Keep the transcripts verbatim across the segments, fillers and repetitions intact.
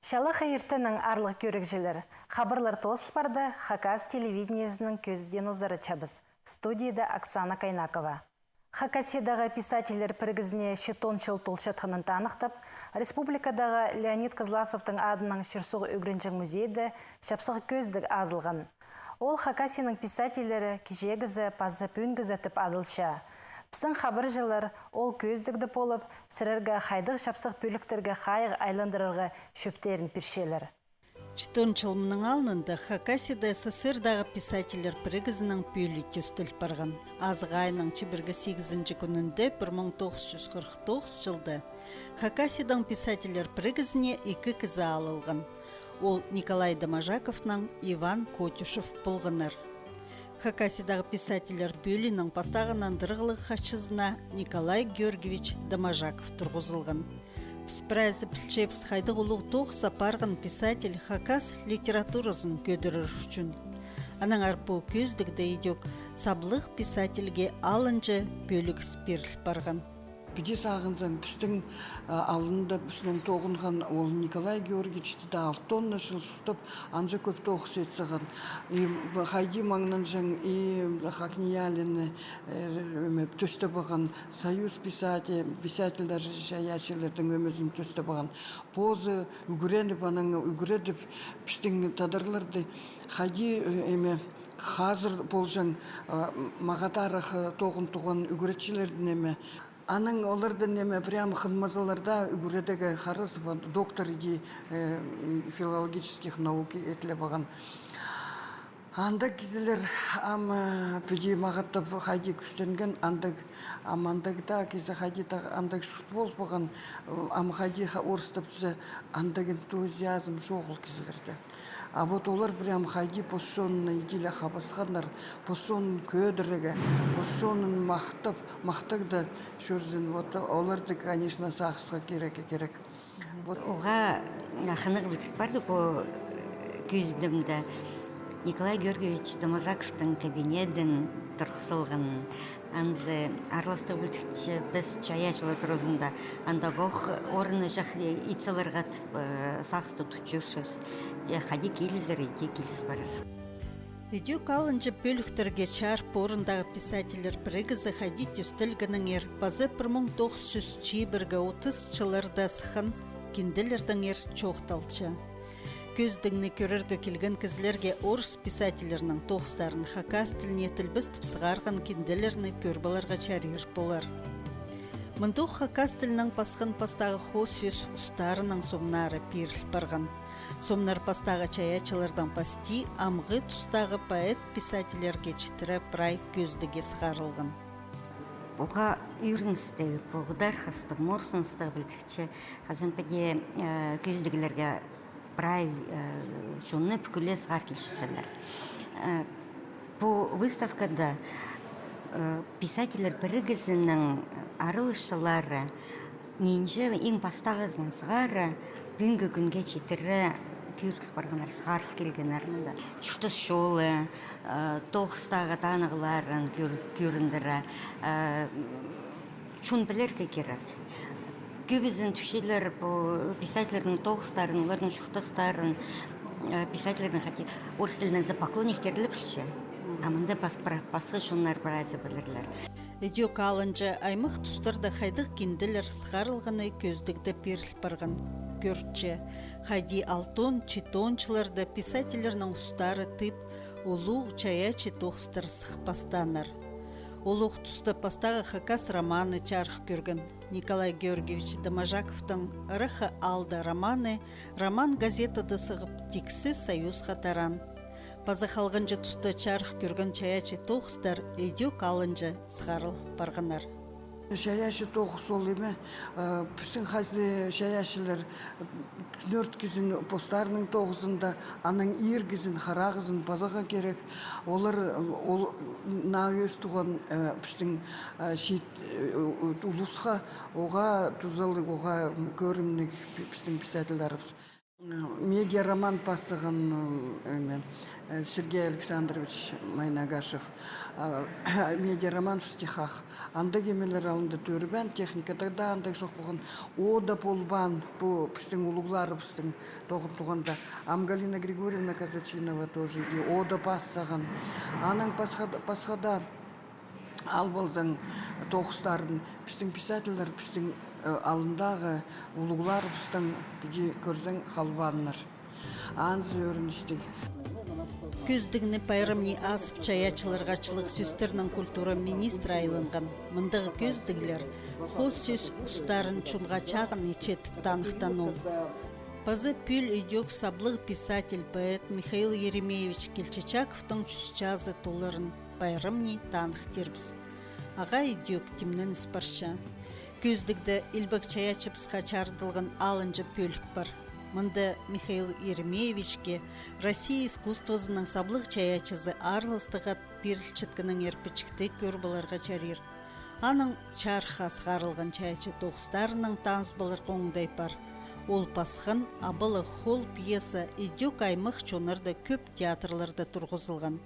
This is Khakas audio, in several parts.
Чалахай иртеннең, аарлығ кӧрігҷілер. Хабарлар тоозыл парды, Хакас телевидениезінің кӧзідиин узаратчабыс. Студияда Оксана Кайнакова. Хакасиядағы писательлер пірігізіне читон чыл толчатханын таныхтап, республикадағы Леонид Кызласовтың адынаң чир-суғ ӱгренҷең музейде чапсығ кӧзідіг азылған. Ол Хакасияның писательлері кічігізі паза пӱӱнгізі тіп адалча. Пістің хабарҷылар ол кӧзідігде полып, сірерге хайдағ чапсығ пӧліктерге хайығ айландырарға чӧптерін пирчелер. Читон чыл мының алнында Хакасияда СССР-дағы писательлер пірігізінің пӧлии тӧстел парған. Азығ айының чибіргі сигізінҷі кӱнінде, пір муң тоғыс чӱс хырых тоғыс чылда, Хакасиядаң писательлер пірігізіне ікі кізі алылған. Ол Николай Доможаковнаң Иван Котюшев полғаннар. Хакасиядағы писательлер пӧлиинің пастағы нандырығлығ хатчызына Николай Георгиевич Доможаков турғызылған. Піс прайзы пілчебіс, хайдағ улуғ тоғыс апарған писатель хакас литературазын кӧдірер ӱчӱн. Аннаңар пу кӧзідігде идӧк саблығ писательге алынҷа пӧлігіс пиріл парған. Піди сағынзаң, пістің, а, алнында піснең тоғынған ол Николай Георгиевичті даа алтон на чыл чуртап, анҷа кӧп тоғыс ит саған. И хайди маңнанҷаң, и ХакНИИЯЛИ-ні, э, эме, тӧстеп алған, Союз писатель-, писательлер, чайаачыларның ӧмезін тӧстеп алған. Позы ӱгреніп, анаң ӱгредіп, пістің тадарларды хайди, э, эме, хазыр полҷаң, э, мағат арах, э, тоғын туған ӱгретчілердің, эме. Анаң олардан, эме, прям хынмазаларда ӱгредерге харасып, доктор иди, э, филологических наук итлеп алған. Андағ кізілер ам, э, піди мағат тіп хайди кӱстенген, андағ, ам андағ даа кізі хайди даа андағ чурт пол парған, ам хайди ха-, орыстап тізе, андағ энтузиазм чоғыл кізілерде. А вот олар прям хайди пос чонын иди ле хабасханнар, пос чонын кӧдірерге, пос чонын махтап, махтағда чӧрзін. Вот оларды, конечно, сағысха кирек, кирек. Вот. Оға, а, хынығ пілдіріп парды пу, э, кӧзідімде. Николай Георгиевич Доможаковтың кабинедін турғызылған, анзы аарластығ пілдірче, піс чайаачылар туразында андағох орынны чахли ит саларға тіп, э, сағысты тут чӧрчебіс. Че хайди килізер, иди киліс парар. Идӧк алынҷа пӧліктерге чарып орындағы писательлер пірігізі хайди тӧстелгенінеңер паза пір муң тоғыс чӱс чибіргі-отыс чылларда сыххан кинделердеңер чоохталча. Кӧзідігні кӧрерге килген кізілерге орыс писательлернің тоғыстарын хакас тіліне тілбестеп сығарған кинделерні кӧріп аларға чарир полар. Мындох хакас тілінең пасхан пастағы хоос сӧс устарының сомнары пиріл парған. Сомнар пастағы чайаачылардаң пасти амғы тустағы поэт-писательлерге читіре прай кӧзідігге сығарылған. Оға ӧріністіг, пу дар хастығ, морсыныстығ пілдірче, хаҷан піди, э, кӧзідіглерге прай, э, чонны пӱкӱле сығар килчезелер. Э, пу выставкада, э, писательлер пірігізінің араласчылары нинҷе иң пастағызын сығара, пӱӱнгі кӱнге читіре кӧріл парғаннар, сығарыл килгеннер мында. Чуртас чолы, э, тоғыстағы танығларын кӧр-, кӧріндіре, э, чон пілерге кирек. Кӧбізін тіпчелер пу писательлернің тоғыстарын, оларның чуртастарын, э, писательлернің хати орыс тілінең за поклонниктер ле пілче. А мында пас-, пра-, пасха чоннар прайзы пілерлер. Идӧк алынҷа аймах тустарда хайдағ кинделер сығарылғаны кӧзідігде пиріл парған. Кӧрче, хайди алтон, читон чылларда писательлернің устары тіп, улуғ чайаачы тоғыстар сых пастааннар. Улуғ туста пастағы хакас романы чарых кӧрген. Николай Георгиевич Доможаковтың «Ыраххы аалда» романы роман-газетада сығып, тиксі Союзха тараан. Паза халғанҷы туста чарых кӧрген чайаачы тоғыстар идӧк алынҷа сығарыл парғаннар. Чайаачы тоғыс ол име, э, пістің хайзы чайаачылар нӧрткізін постарының тоғызында, анаң иргізін, харағызын пазарға кирек. Олар, э, ол наа ӧс туған, э, пістің, э, чиит, э, улусха, оға тузалығ, оға кӧрімніг пи-, пістің писательлерібіс. Медиароман пас салған, м, эме, э, Сергей Александрович Майнагашев. А, медиароман в стихах. Андағ нимелер алнында тӧрбеен, техника тағда андағ чох полған. Ода полбаан, пу пістің улуғларыбыстың тоғын туғанда. Ам Галина Григорьевна Казачинова тоже иди ода пас салған. Анаң пасха, пасха даа ал ползаң тоғыстарын, пістің писательлер, пістің, э, алнындағы улуғларыбыстың, піди кӧрзең, халбааннар. Анзы ӧріністіг. Кӧзідігні пайрамни азып, чайаачыларға чылығ сӧстернең культура министрі айланған. Мындағ кӧзідіглер хоос сӧс устарын чонға чағын итчетіп таныхтаан ол. Паза пӱӱл идӧк саблығ писатель, поэт Михаил Еремеевич Кильчичаковтың чӱс чазы толарын пайрамни таныхтирбыс. Ағаа идӧк тимненіс парча. Кӧзідігде илбек чайаачыбысха чарыдылған алынҷа пӧлік пар. Мында Михаил Еремеевичке Россия искусствозының саблығ чайаачызы аарластығ ат пирілчеткеннең иртчеткен кӧр поларға чарир. Аның чарыхха сығарылған чайаачы тоғыстарынаң таныс поларға оңдай пар. Ол пасхан «Абала хол» пьеса идӧк аймах чоннарда кӧп театрларда турғызылған.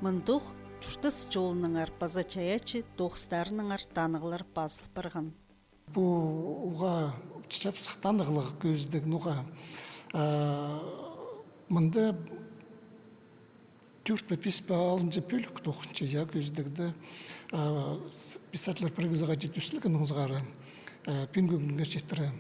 Мындох чуртас чолынаңар паза чайаачы тоғыстарынаңар танығлар пазыл парған. Пу уғаа чапсых танығлығ кӧзідіг, ноға. А, мында тӧрт пе, пис пе, алынҷа пӧлік тоғынча, я, кӧзідігде. А, с-, писательлер пірігізі хайди тӧстелгенін сығара, а, пӱӱнгі кӱнге читіре.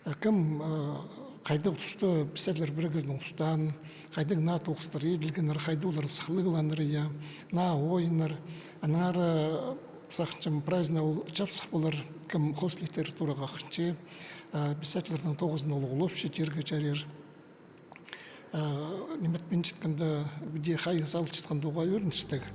А, кем, а, хайдағ туста писательлер пірігізінің устаан, хайдағ наа тоғыстар иділгеннер, хайдағ олар сыхлығланнар, я, наа ойыннар. Аннаңар, а, сағынчам, прайзына ол чапсых полар, кем хоос литератураға хынча, а, писательлернің тоғызын ол улуғлапча тирге чарир. А, ниме, пинчеткенде, где хайығ салылчатханда, уғаа ӧріністіг.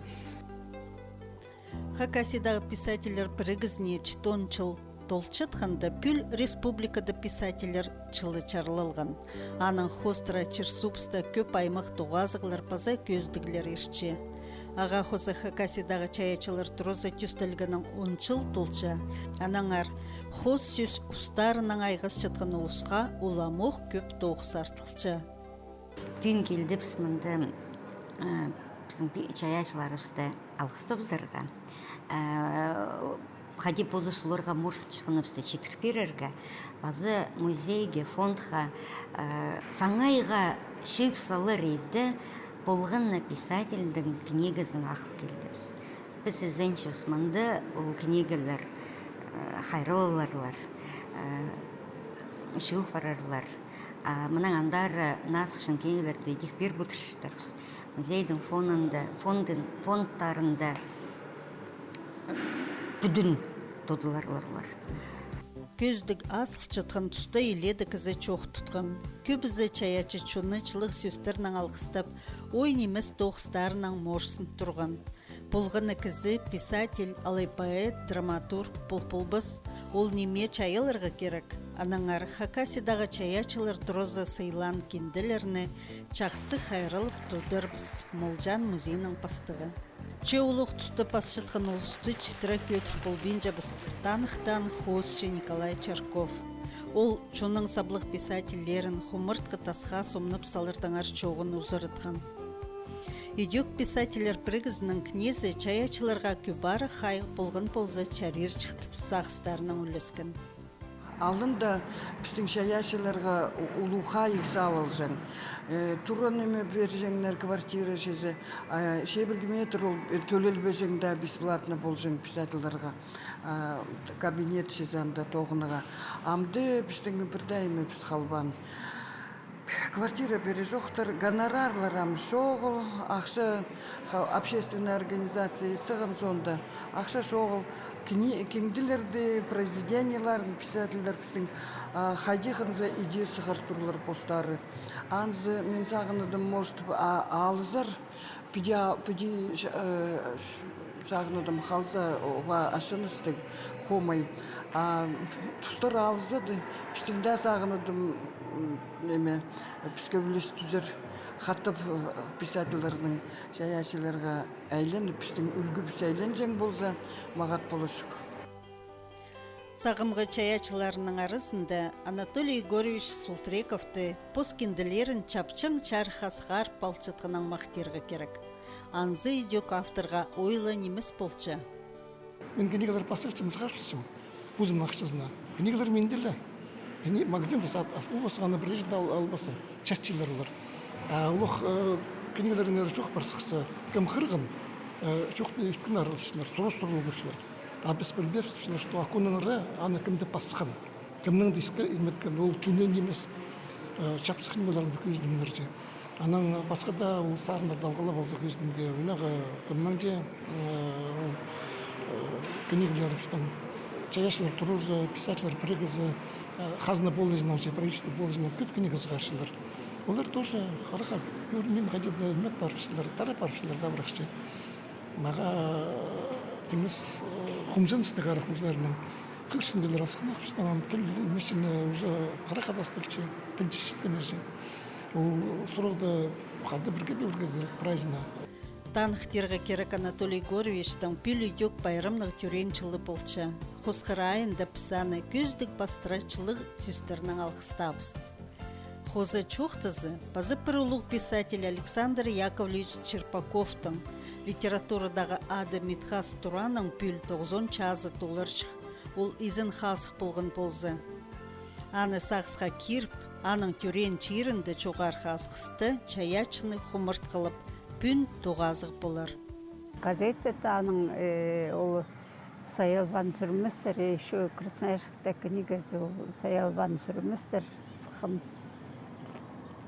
Хакасиядағы писательлер пірігізіне читон чыл толчатханда, пӱӱл республикада писательлер чылы чарлалған. Анаң хоостыра чир-суубыста кӧп аймах тоғазығлар паза кӧзідіглер иртче. Ағаа хоза Хакасиядағы чайаачылар туразы тӧстелгеннең он чыл толча. Аннаңар хоос сӧс устарынаң айғасчатхан улусха уламох кӧп тоғыс артылча. Пӱӱн килдібіс мында, э, пістің пи-, чайаачыларыбысты алғыстабызарға. Э, хайди позыбыс оларға морсынчатханыбысты читіріп пирерге, паза музейге, фондха, э, саңайға чыып салар иді полған на писательдің книгазын ағыл килдібіс. Піс ізенчебіс, мында ол книгазылар, э, хайралларлар, э, чыыл парарлар. А мынаң андар, э, наа сыхчаң книгазыларны идӧк пиріп одырчатырбыс. Музейдің фонында, фондын-, фондтарында, э, пӱдӱн тодыларлар олар. Кӧзідіг азылчатхан туста илееде кізі чоох тутхан. Кӧбізі чайаачы чонны чылығ сӧстернең алғыстап, ой нимес тоғыстарынаң морсынып турған. Полған на кізі писатель алай поэт, драматург пол полбас. Ол ниме чайаларға кирек. Аннаңар Хакасиядағы чайаачылар туразы сыйлаан кинделерні чахсы хайраллап тудырбыс, Молҷаан музейнің пастығы. Че улуғ туста пасчатхан улусты читіре кӧдір полбинчабыс, таныхтаан хоосчы Николай Чарков. Ол чонның саблығ писательлерін хумартхы тасха сомнап салардаңар чооғын узаратхан. Идӧк писательлер пірігізінің книзі чайаачыларға кӧп арах хайығ полған полза чарирҷых тіп сағыстарынаң ӱлескен. Алнында пістің чайаачыларға у-, улуғ хайығ салылҷаң. Э, тура ниме пирҷеңнер, квартира чізе, а, чибіргі метр ол, э, тӧлелбеҷең даа, бесплатно полҷаң писательлерге, а, кабинет чізе анда тоғынарға. Амды пістің пір дее нимебіс халбаан. Квартира пирҷохтар, гонорарлар ам чоғыл, ахча, ха-, общественная организация сыххан соонда, ахча чоғыл, кни-, кинделерні, произведениелерін писательлер пістің, а, хайди хынза иди сығар турлар постары. Анзы мин сағынадым, может, а-, алызар, піди, а, піди, э, сағынадым, халза, уғаа ачыныстығ хомай. А тустар алызады, пістің дее сағынадым, м, ниме, піске ӱлес тӱзер, хатап, э, писательлернің чайаачыларға айланып, пістің ӱлгӱбіс айланҷаң полза, мағат поларҷых. Сағамғы чайаачыларның аразында Анатолий Егорович Султрековты пос кинделерін чапчаң чарыхха сығарып алчатханнаң махтирға кирек. Анзы идӧк авторға ойлаң нимес полча. Мин книгалар пастырчам, сығарчам позымның ахчазына. Книгалар минде ле. Кни-, магазинда сат-, алып полбассың, аны пір чирдең ал-, албассың. Чатчалар олар. А улуғ, э, книгаларның чоох пар сыхса, кем хығырған, э, чоохты ӧткін араласчалар, сурастырып кӧрчелер. А піс пілбеспіс, что акуныңар аны кем дее пасхан, кемнің дее иске илметкен, ол чӱнен нимес, э, чапсых нимелерні кӧзідімнер чи. Анаң пасха даа ол сарыннарны алғылап алза кӧзідімге, ӧнегі кемнің дее, э, ол, э, книгаларыбыстаң, чайаачылар туразы, писательлер пірігізі, э, хазна полызынаң чи, правительство полызынаң кӧп книга сығарчалар. Олар тоже харахха кӧрінмин, хайди-да илмеп парыбысчалар, тарап парыбысчалар даа, пірее чи. Мағаа, э, нимес, э, хомзыныстығ ара хозарының. Хығырчаңнар, асхынах пістің ам тіл, мешіні уже харахха адастырча, тіл чечеткеннер чи. Ол сурығда хада пірге пілерге кирек прайзына. Таныхтирға кирек, Анатолий Егоровичтің пӱӱл идӧк пайрамнығ тӧреен чылы полча. Хосхар айында піс аны кӧзідіг пастыра чылығ сӧстернең алғыстаабыс. Хоза чоохтаза, паза пір улуғ писатель Александр Яковлевич Черпаковтың, литературадағы ады Митхас Туранның пӱӱл тоғызон чазы толарҷых. Ол изен хазых полған полза. Аны сағысха киріп, аның тӧреен чирінде чоғархы асхыста чайаачыны хумартхылап, пӱӱн тоғазығ полар. Газетада аның, э, ол «Саялбаан сӱрместер», ещё Красноярскта книгазы ол «Саялбаан сӱрместер» сыххан.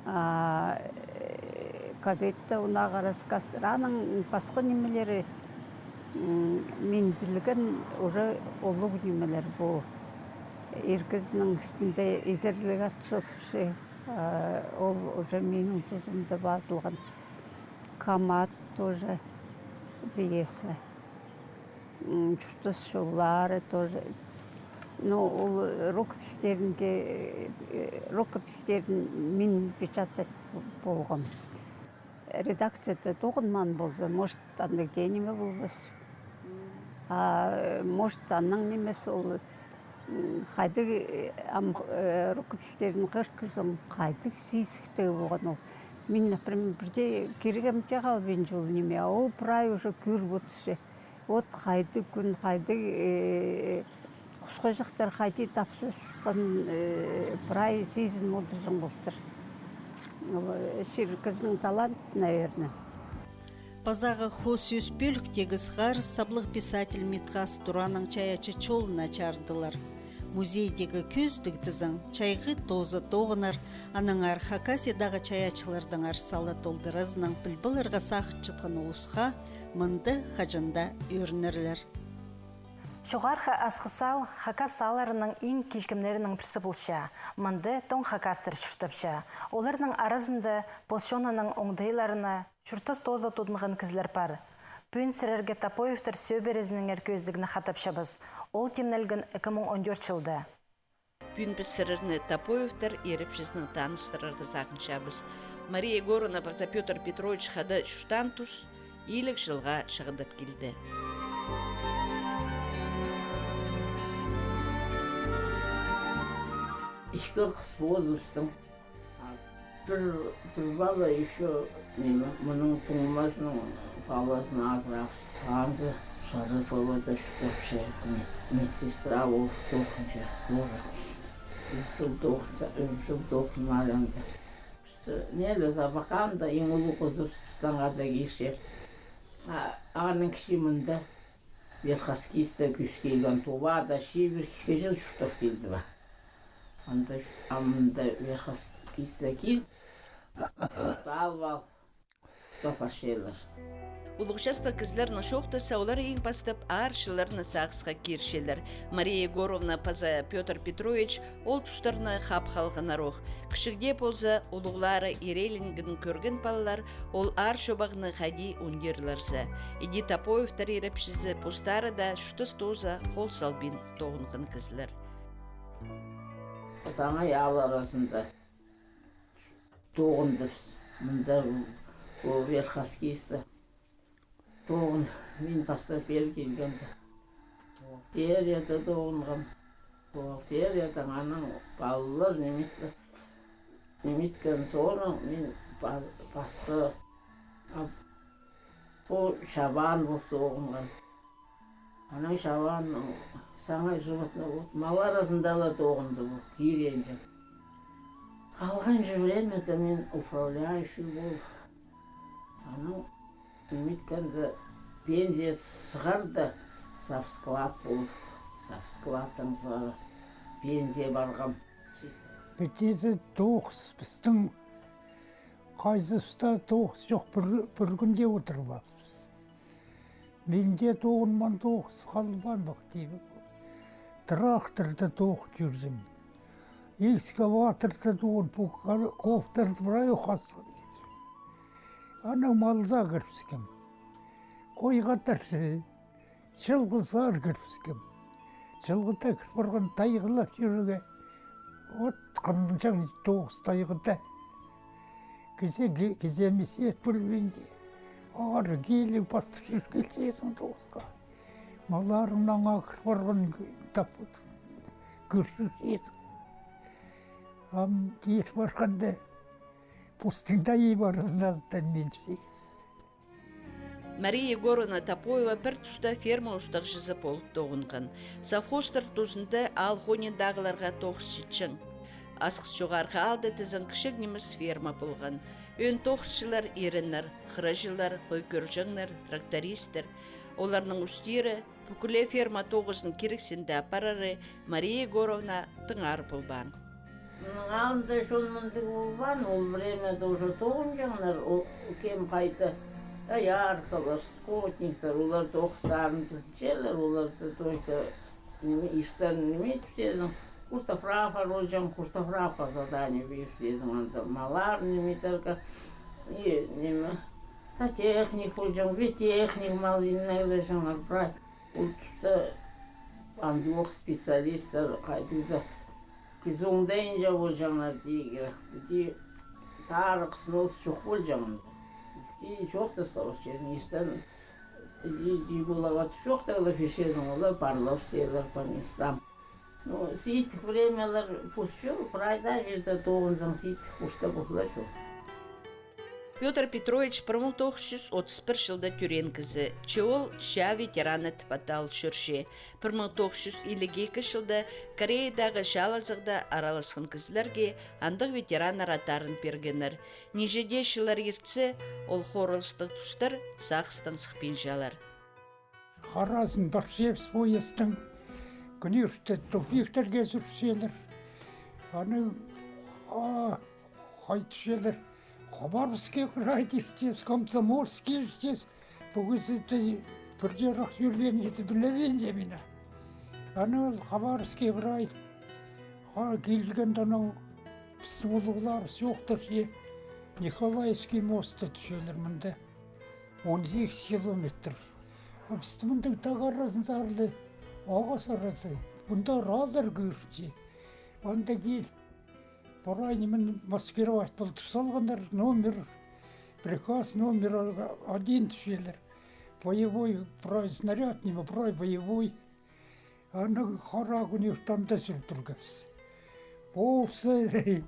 А, э, газетада ондағы рассказ, аның пасха нимелері, м, мин пілген, уже улуғ нимелер. Пу «Ир кізінің істінде изерліг ат чазыпча», а, ол уже минің тузымда пазылған. «Камат» тоже пьеса. М, «Чуртас чоллары» тоже. Ну, ол рукописьтерінге, э, рукописьтерін мин печатать полғам. Редакцияда тоғынмаан полза, может, андағ даа ниме полбас. А, может, анаң нимес ол, м, хайдағ, э, ам, э, рукописьтерін хығыр кӧрзең, хайдағ сизіктіг полған ол. Мин, например, пірдее кирегім дее халбинча ол ниме, а ол прай уже кӧріп одырча. Вот хайдағ кӱн, хайдағ, э, хусхаҷахтар хайди тапсасхан, э, прай сизін одырҷаң полтыр. Ол, э, чир кізінің талант, наверное. Пазағы хоос сӧс пӧліктегі сығарыс саблығ писатель Митхас Туранның чайаачы чолына чарыдылар. Музейдегі кӧзідіг тізең, чайғы тооза тоғынар, аннаңар Хакасиядағы чайаачыларның ар сала толдыразынаң піл поларға сағынчатхан улусха мында хаҷан даа ӧрінерлер. Чоғархы Асхыс аал хакас аалларының иң килкімнерінің пірсі полча. Мында тоң хакастар чуртапча. Оларның аразында пос чонының оңдайларына чуртас тооза тудынған кізілер пар. Пӱӱн сірерге Топоевтар сӧбірезінеңер кӧзідігні хатапчабыс. Ол тимнелген ікі муң он тӧрт чылда. Пӱӱн піс сірерні Топоевтар ирепчізінең таныстырарға сағынчабыс. Мария Егоровна паза Пётр Петрович хада чуртаан тус илиг чылға чағыдап килді. Ікі хыс полыбыстың. А пір, пір пала ещё, ниме, мының туңмазының палазын азырап салғанза, Шараповада чуртапча, мед-, медсестра ол тоғынча тоже. Ӱс чыл тоғынза, ӱс чыл тоғынып алғанда. Піс, неле, Забаканда иң улуғ хызыбыс пістің хада кирче. А, аның кічіг мында Верхоскисте кӧс килген, Тувада чибіргі чыл чуртап килді ба. Анда, а мында Верхоскисте кил, талып ал, топарчалар. Улуғ частығ кізілернең чоохтасса, олар иң пастап аар чылларны сағысха кирчелер. Мария Егоровна паза Пётр Петрович ол тустарны хап халғаннар ох. Кічігде полза, улуғлары ирееленгенін кӧрген палалар ол аар чобағны хайди ундирларза. Іди Топоевтар ирепчізі постары даа чуртас тооза хол салбин тоғынған кізілер. Саңай аал аразында тоғындыбыс. Мында, о, Верхоскисте тоғын, мин пастап пеер килгенде, Терияда тоғынғам. Бухгалтериядаң анаң палалар ниме иткен, ниме иткен соонаң мин па-, пасха, а, пу чабаан пол тоғынған. Анаң чабааннаң саңай животной пол, мал аразында ла тоғынды пу, киренҷең. Алғанҷы времяда мин управляющий пол. Анаң ниме иткенде пензия сығарда, завсклад пол, завскладтаң сығара пензия парғам. Пірдеезі тоғыс, пістің хайзыбыста тоғыс чох, пір, пір кӱнде одырыбаспыс. Минде тоғынмаан тоғыс халбаан пох, тіп. Тракторда тоғын чӧрзем. Экскаваторда тоғын, пу ка-, ковтарды прай ох хазған кизім. Анаң малзар кірібіскем. Хойға тарза, чылғызар кірібіскем. Чылғыда кір парған тайғалап чӧрерге. От хынҷаң тоғыс тайғада. Кізі ки-, кізі мисет пілбинче. Ағар килі пастыр килчезің тоғысха. Малларың аңа кір парған тап кӧрчезің. Ам кир парғанда пустың тайи парызын азыттан мен сигіс. Мария Егоровна Топоева пір туста ферма устағҷызы полып тоғынған. Совхозтар тузында аал хониндағы аларға тоғыс читчең. Асхыс чоғархы аалда тізең кічіг нимес ферма полған. Ӧӧн тоғысчылар иреннер, хыраҷылар, хой кӧрҷеңнер, трактористтер. Оларның устиры, пӱкӱле ферма тоғызын кирексінде апарары Мария Егоровна тыңар полбаан. Мының алнында чон мындағ полбаан, ол времяда уже тоғынҷаңнар, ол кем хайда, дояркалар, скотниктер, олар тоғыстарын пілчелер, олар только ниме, иштен ниме итчезің, куртограф полҷаң, куртографха задание пирчезің, анда маллар ниме итерге, и ниме, зоотехник полҷаң, веттехник, мал иннеглеҷеңнер, прай. Ол туста андох специалисттер хайдағ-да кізі оңдайынҷа полҷаңнар тирге, піди тарығ снос чох полҷаң. Піди чоохтастабысчазың, иштен, піди, піди поларға чоохтап ла пирчезің, олар парлапчалар по местам. Ну, сидік времялар пус чох, прай даа чирде тоғынзаң, сидік пуста пол ла чох. Пётр Петрович пір муң тоғыс чӱс отыс пір чылда тӧреен кізі, че ол чаа ветераны тіп атал чӧрче. Пір муң тоғыс чӱс илиг ікі чылда Кореядағы чаалазығда араласхан кізілерге андағ ветераннар аттарын пиргеннер. Нинҷе дее чыллар иртсе, ол хорылыстығ тустар сағыстаң сыхпинчалар. Харазын парчабыс поездтең, кӱнӧрте тупиктерге сӱрчелер. Аны, а, хайтчелер. Хабаровский край иртчебіс, Комсомольский иртчебіс. Пу кізіні пірдее ырах чӧрбеен кізі пілбинчем мин. Аны Хабаровский край. Ха, килгенде анау пістің улуғлар чоохтапча, Николаевский мостта тіпчелер мында. Он сигіс километр. А піс мындағ тағ аразынзар ла, ағас аразы. Мында ааллар кӧрінче. Анда кил. Прай ниме маскировать полтыр салғаннар, номер, приказ номер один тіпчелер. Боевой, прай снаряд, ниме, прай боевой. Анаң хараа кӱнӧрте анда сӱрдіргебіс. Полза,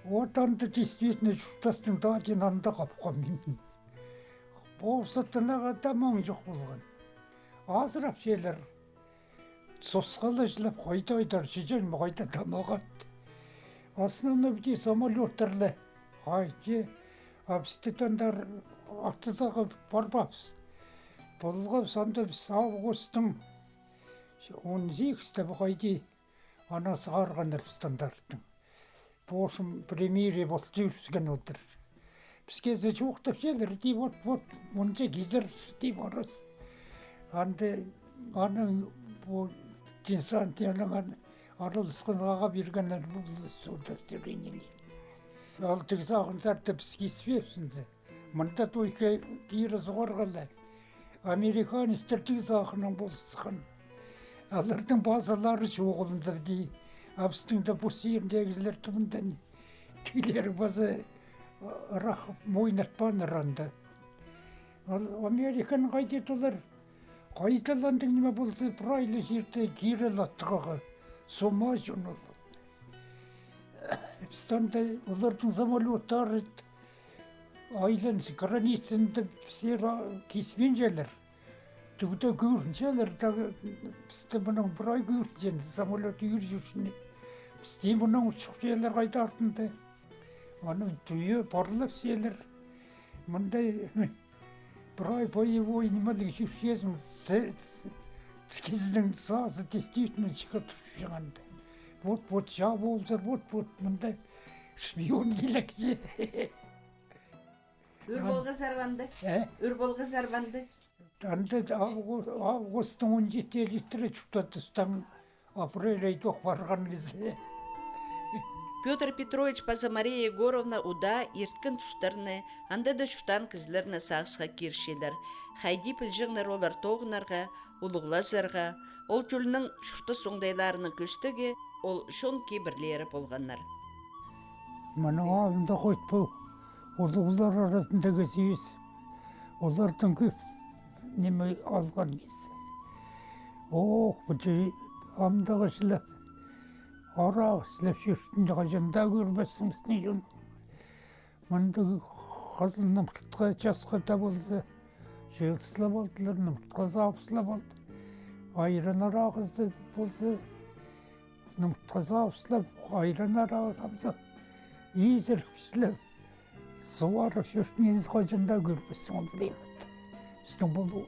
вот анда действительно чуртастың дадин анда хапхам мин. Полза, тынарға тамаң чох полған. Азырапчалар. Сосхалаҷылап, хайда айдар, чиҷең ме, хайда тамағат. Основной пу самолёттар ла хайҷы, а пісті тандар артызағы парбапс. Полғабыс анда піс августтың он сигізі пе хайди, ана сығарғаннар піс тандарның. Пу, в общем, перемирие пол чӧріскен одыр. Піске зе чоохтапчалар, ти, вот, вот, мынҷа кизер, ти, парас. Анда, анаң пу десант, анаң ан-, араласхан, ағаа пиргеннер пу суда тӧренелер. Ол тігі сағынзар тіп піс киспеспінзе. Мында только кире суғарғалар. Американецтер тігі сағынаң полысхан. Аларның базалары чоғылынза, ти. А пістің дее пу сиріндегілер тубындан тігілер база ырах мойнатпааннар анда. Ол Американың хайди толар, хайдаландың ниме полза, прай ла чирде кире латтығға. С ума чон ол. Пістің анда олардың самолёттары айланча границаны пісті кизібинчелер. Тігде кӧрінчелер, тағы пісті мынаң прай кӧрінче, самолёт ӱр чӧрчеткен. Пісті мынаң учухчалар хайдар артында. Анаң тӱӱ парлапчалар. Мында прай боевой нимелер чӧрчезің, кізінің сазы действительно чіке турча анда. Вот, вот, чаа ползар, вот, вот, мында шпион килче. Ӱр полғазар ба анда? Э? Ӱр полғазар ба анда? Анда авгу-, августтың он читіре чуртатыстаң апрель айдох парған кізі. Пётр Петрович паза Мария Егоровна удаа ирткен тустарны, анда даа чуртаан кізілерні сағысха кирчелер. Хайди пілҷеңнер олар тоғынарға, улуғлазарға, ол тӧлнің чуртас оңдайларының кӧстегі ол чон кибірлері полғаннар. Мының алнында хой пу улуғлар аразындағы сӧс. Оларның кӧп ниме алған кізі. Ох, пу амдағы чылап, арағ чылап чӧрчеткен, хаҷан даа кӧрбессің пістің чон. Мындағ хызыл нымыртха часха даа полза, чыылыслап алдылар, нымыртха сабыслап алды. Айран арағызы полза, нымыртха сабыслап, айран арағызы сабыслап, изіріп післеп, суарып чӧрчеткен кізі хаҷан даа кӧрбессің ол времяда. Пістің пу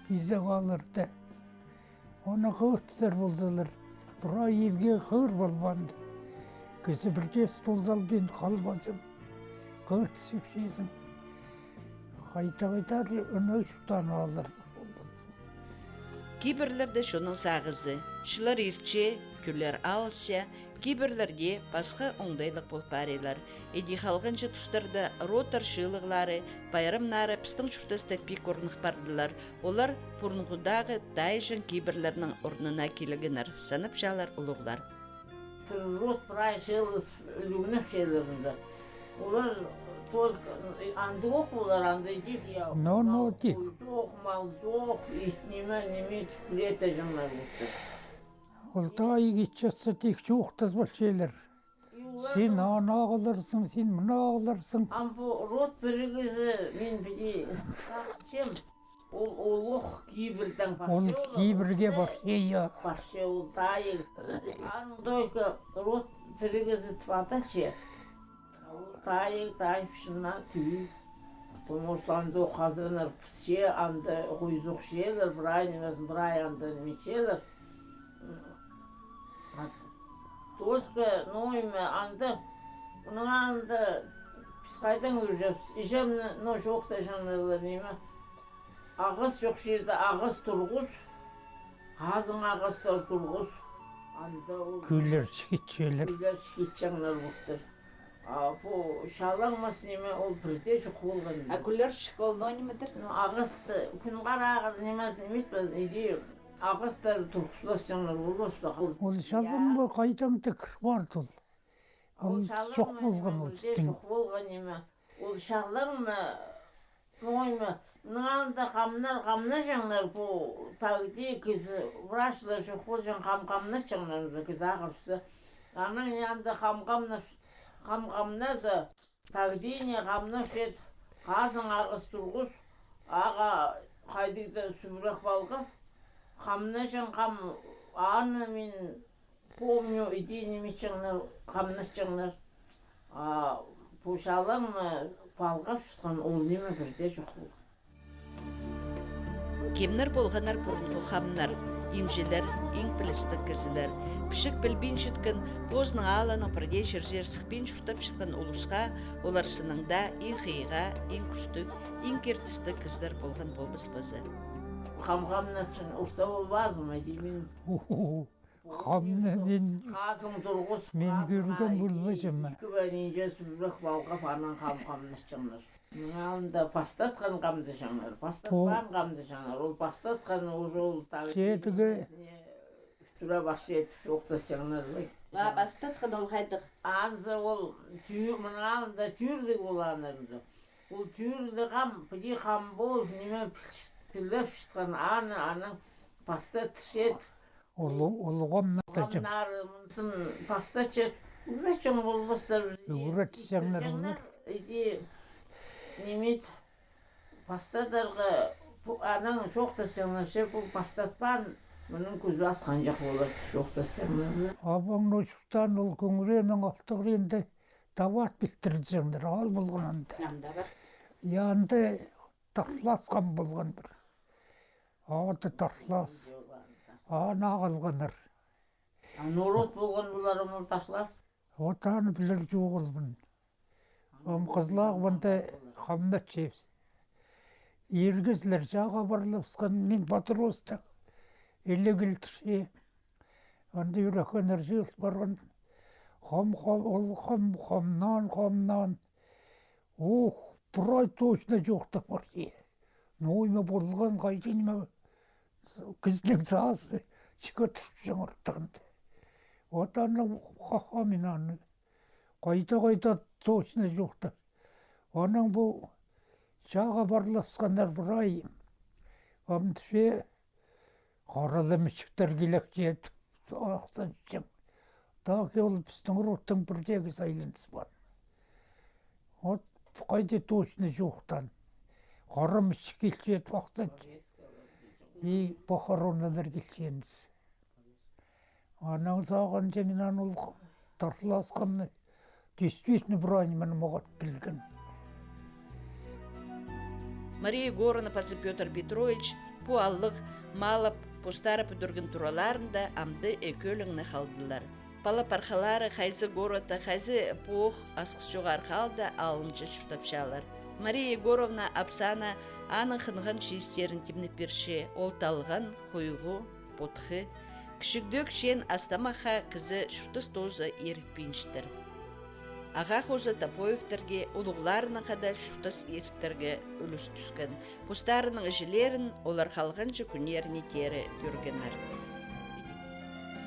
кизек аалларда. Аны хығыртсар ползалар, прай ибге хығыр полбаан. Кізі пірдее стул салбин халбаҷаң. Хығыртсар чӧрчезің. Хайда-хайдар аны чуртаан ааллар полбассың. Кибірлерде чонның сағызы. Чыллар иртче, тӧллер алысча, кибірлерде пасха оңдайлығ пол парирлар. Іди халғанҷы тустарда родтар чыылығлары, пайрамнары пістің чуртаста пик орных пардылар. Олар пурунғыдағы тайҷаң кибірлернің орнына килгеннер, санапчалар улуғлар. Пір род прай чыылыс ӱлӱкнепчелер анда. Олар только андох олар, анда тик, я. Но, но, тик. Ох, мал, ох, ит, ниме, ниме, тӱкілетежеңнер. Ол тайығ итчетсе, тик чоохтас полчалар. Син аны ағыларсың, син мыны ағыларсың. Ам пу род пірігізі, мин піди сағынчам. Ол, ол ох кибірдең парча. Ол кибірге парча, я. Парча ол тайығ. Аның только род пірігізі тіп адалча. Тайығ, тайығ пічіннең тӱӱ. Потому что анда хазаннар пісче, анда хойзухчалар, прай нимезін, прай анда ниме итчелер. Только, ну, ниме, анда, мынаң анда, піс хайдаң ӱрҷебіс, іҷемні, ну, чоохтаҷаңнар ла, ниме, ағас чох чирде ағас турғыс, хазың ағастар турғыс, анда ол кӱллер чіке итчелер. Кӱллер чіке итчеңнер полтыр. А пу чалаңмас ниме ол пірдее чох полған. А кӱллер чіке ол ноо нимедір? Ну, ағасты, кӱн харағы нимезін ниме итпеен, іди ағастар турғыслапчаңнар, улуғлапчаңнар. Ол чалаң ба, хайдаң-да кір парды ол. Ол чох полған ол пістің. Чох полған ниме. Ол чалаң ма, ой ма, мынаң анда хамнар хамнаҷаңнар, пу тағди кізі, врачлар чох полҷаң, хам хамнаҷаңнар, кізі ағырыпса. Анаң не анда хам хамнап, хам хамназа, тағдині хамнап чет, хазың ағас турғыс, ағаа хайдағ-да сӱбірек палғап, хамнаҷаң хам, аны мин помню, іди ниме итчеңнер, хамнаҷаңнар. А пу чалаң ма, палғапчатхан ол ниме пірдее чох полған. Кемнер полғаннар пурунғы хамнар, имҷілер, иң пілістіг кізілер. Пічік пілбинчеткен, позының аалының пірдее чир-чир сыхпин чуртапчатхан улусха олар сынында иң хыйға, иң кӱстіг, иң киртістіг кізілер полған полбас паза. Хам хамнаҷаң орта полбазы ма, тимин. Хамны мин, хазың турғыс, мин кӧрген полбаҷам. Ікі бе нинҷе сӱбірек палғап, анаң хам хамнаҷаңнар. Мынаң анда пастатхан хамнаҷаңнар, пастатпаан хамнаҷаңнар. Ол пастатхан уже ол тағдирге тура парча тіп чоохтасчаңнар ба. А пастатхан ол хайдағ? Анзы ол тӱӱр, мынаң анда тӱӱрліг полғаннар. Ол тӱӱрліг хам, піди хам пол, ниме піл-, пілбепчеткен, аны, анаң пастаттырча тіп. Улуғ, улуғ хомнар тіҷем. Хомнар, мынзын пастапча, ӱгретчең полбастар. Ӱгретчеңнер, ӱгретчеңнер, олар. Иди, ниме, пастадарға, пу, анаң чоохтасчаңнар, че пу пастатпаан, мының кӱзі асханҷах полар, чоохтасчаңнар. Абаң ноо чуртаан ол кӧңренің алтығыринда тават пилтірҷеңнер, аал полған анда. Анда пар. Я, анда тарлас хам полған пір. Аты тарлас. Аны ағылғаннар. А норот полған полар ол тарлас? Вот аны пілер чоғыл мин. Ам хызыллағ мында хамнатчабыс. Ир кізілер чааға парлапсхан, мин подросток. Иле килтірче. Анда ӱрекеннер чыыл парған. Хам, хам, ол хам, хамнаан, хамнаан. Ух, прай точно чоохтап парча. Ну, ниме полған, хайди ниме, кізінің сазы чіке турчаң артығында. Вот аны ха-, ха, мин аны. Хайда-хайда точно чоохтап. Анаң пу чааға парлапсханнар прай. Ам тізе Харалам ічіктер килек чет, ахсанчаң. Тағ ол пістің родтың пірдегі сайланыс пар. Вот хайди точно чоохтаан. Харам ічік килчет, ахсанчаң. И похороналар килчебіс. Анаң сағынчам мин аны ол тарласхамны. Действительно, прай ниме мағат пілген. Мария Егоровна паза Пётр Петрович пу ааллығ малап, постары пӱдірген тураларында амды ікӧлең не халдылар. Пала-пархалары хайзы городта, хайзы пу ох Асхыс чоғар хаалда алынҷа чуртапчалар. Мария Егоровна апсаана аның хынған чиистерін тимнеп пирче, ол талған, хуйғу, потхы. Кічігдеекчеен астамахха кізі чуртас тооза ирікпинчетер. Ағаа хоза Топоевтерге, улуғларынаң хада чуртас иріктерге ӱлӱс тӱскен. Постарының іҷелерін олар халғанҷы кӱннеріне теере кӧргеннер.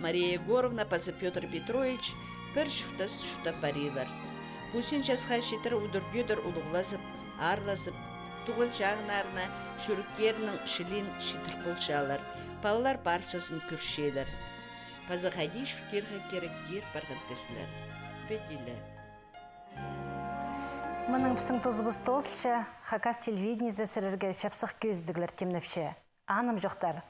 Мария Егоровна паза Пётр Петрович пір чуртас чуртап парирлар. Пу син часха читіре удур-тӧдір улуғлазып, аарлазып, туған чағыннарына чӱректерінің чылиин читір полчалар, палалар парчазын кӧрчелер. Паза хайди чуртирға кирек кир парған кізілер. Педиле. Мының пістің тузыбыс тоозылча, Хакас телевидениезі сірерге чапсых кӧзідіглер тимнепче. Анымҷохтар.